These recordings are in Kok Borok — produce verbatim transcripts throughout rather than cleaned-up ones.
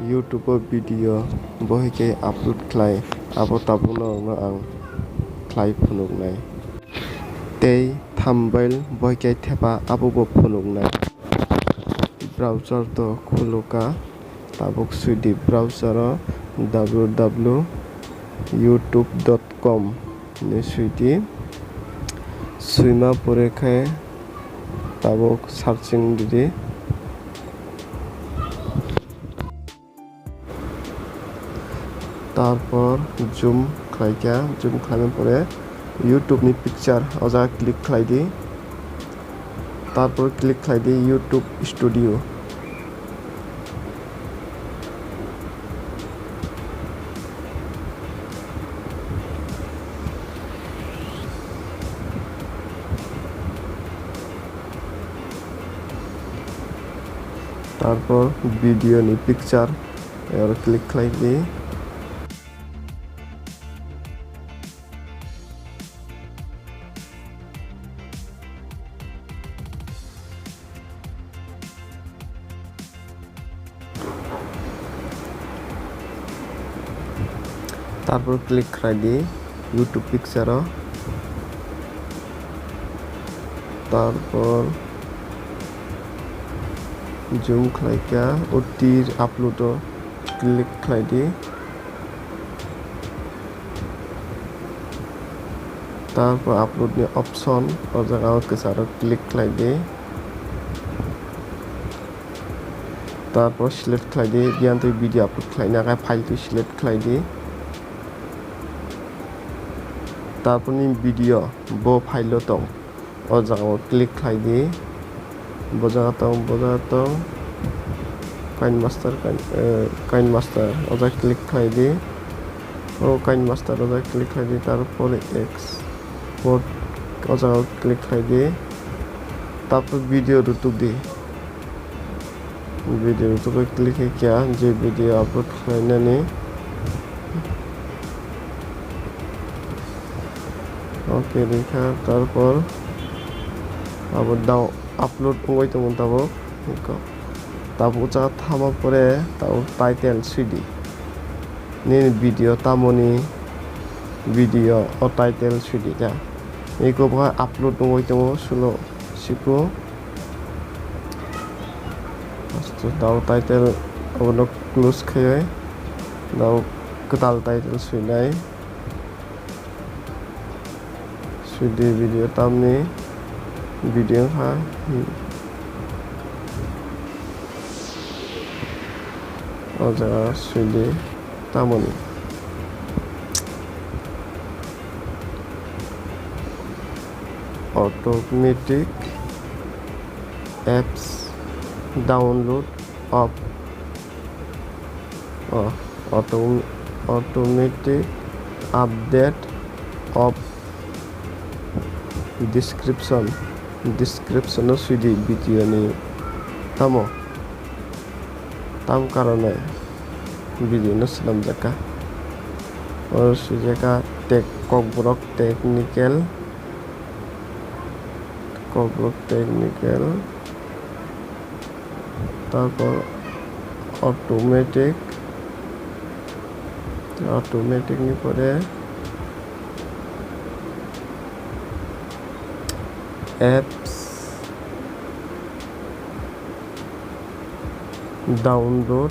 YouTube o video bohai khe upload khlai, abo tabukno ang khlai phunuknai. Tei thumbnail bohai khe thepa, abo bo phunuknai. Browser to khulukha, tabuk swidi browser o w w w youtube dot com hinwi swidi. Swima pore khe tabuk searching rwdi. Tarpor zoom khlaikha, zoom khlaina pore YouTube ni picture o jaga click khlaidi, tarpor click khlaidi YouTube Studio. Tarpor video ni picture oro click khlai di. Tarpor click khlai di YouTube picture o. Tarpor zoom khlai kha o tir upload o click khlai di. Tarpor upload ni option o jaga o kwcharo click khlai di. Tarpor select khlai di, biyan twi video upload khlaina khe file twi select khlai di. Tarpor ni video bo file o tong, o jaga o click khlai di. Bo jaga tong, bo jaga tong. KineMaster, Kine-, eh, KineMaster, o jaga click khlai di. O KineMaster o jaga click khlai di, tarpore export o jaga click khlai di. Tarpor video rutuk di. Video rutuk o click khe kya je video upload khlainani. Ok, rikha, tarpor abo down-, upload wngwi tongo tabuk. Tabuk o jaga thama pore tabuk title swidi. Nini video tamoni video o title swidi ta. Eko bo upload wngwi tongo sulo siko. Tabuk title obono close khaiwi tabuk kwtal title swinai. Swidi video tamni video wngkha. O jaga swidi tamoni. Automatic apps download of, oh, auto-, automatic update of description, description o swidi video ni tamo, tam karone video no swnamjakha. Oro swijaka tech, Kokborok technical, Kokborok technical. Tarpor automatic, automatic ni pore apps download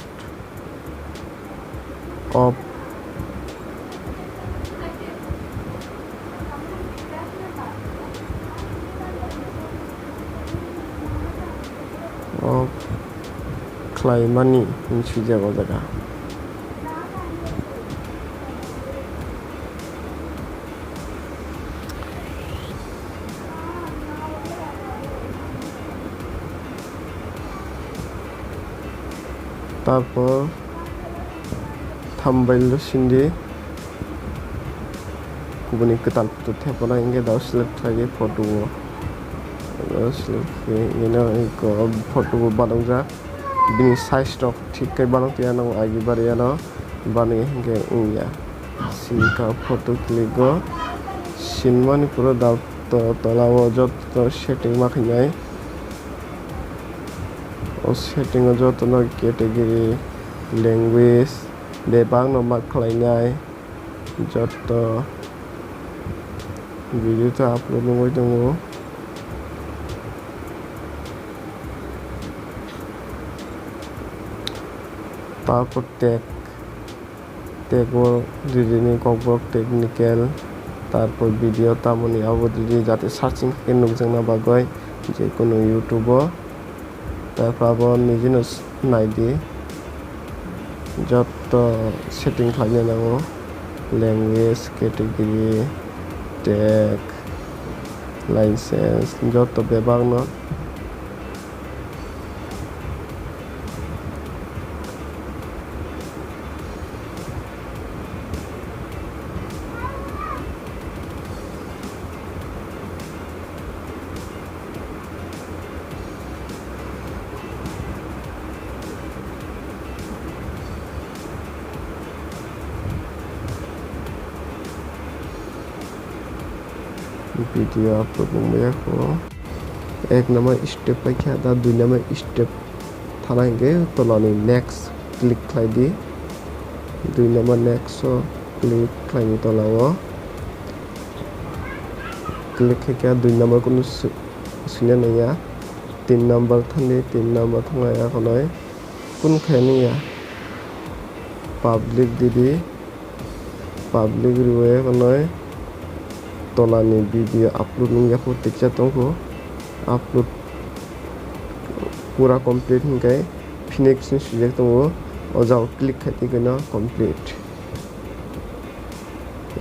of, of khlaimani hinwi swijak o jaga. Tarpor thumbnail o sindi kubuni kwtal photo thepana hinkhe da select khlai di photo o. Da select khe ino eko photo bo banokjak. Bini size rok thik khe banok ya no agi bari ya no. Bani hinkhe wngya. Sini ka photo click o sinmani pura da to-, tola o joto setting ma khainai. O setting o joto no category language bebak no ma khlainai, jotto video ta upload wngwi tongo. Tarpor tag, tag o rini kokborok technical, tarpor video tamoni abo rini jate searching khe nukjakna bagwi je kunu YouTube o. Tarpor abo nijino s-, naidi. Jotto setting khlaina nango. Language, category, tag, license, jotto bebakno. Video upload wngmaya kho. Ek number step paikha, da dui number step thana hinkhe tolani next click khlai di. Dui number next o click khlaini tola o. Click khaikhe dui number kunu swi-, swina nangya. Tin number thani, tin number thangya khwnwi. Kunu khainwi ya. Public didi. Public riwi khwnwi. Tolani video upload wngya kho tiksa tongkho. Upload pura complete hinkhe phoenix ni swijak tongo. O jaga click khai twi kheno complete.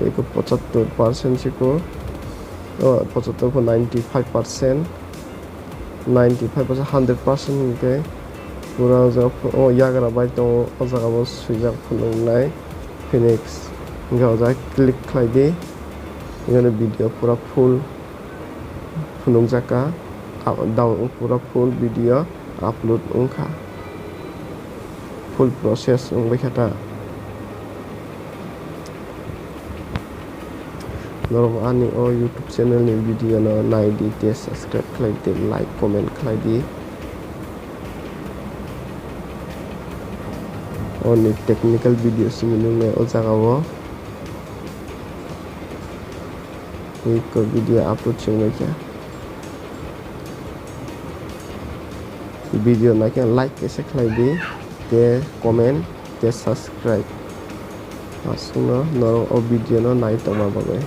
Eko pochattor percent siko, o pochattor ko ninety five percent, ninety five percent, hundred percent hinkhe pura o jaga phu-, o yagra bai tongo, o jaga bo swijak phunuknai phoenix. Hinkhe o jaga click khlai di, hinkhe video pura full phunukjak kha, a-, down pura full video upload wngkha, full process wngbaikha ta. Norok ani o YouTube channel ni video no nai di, tei subscribe khlai di, like, comment khlai di. Oni technical video simi nungnai o jaga o. Eko video upload chwngbaikha. Video naikhe like kaisa khlai di, tei comment, tei subscribe. Aswkno norok o video no nai tongma bagwi.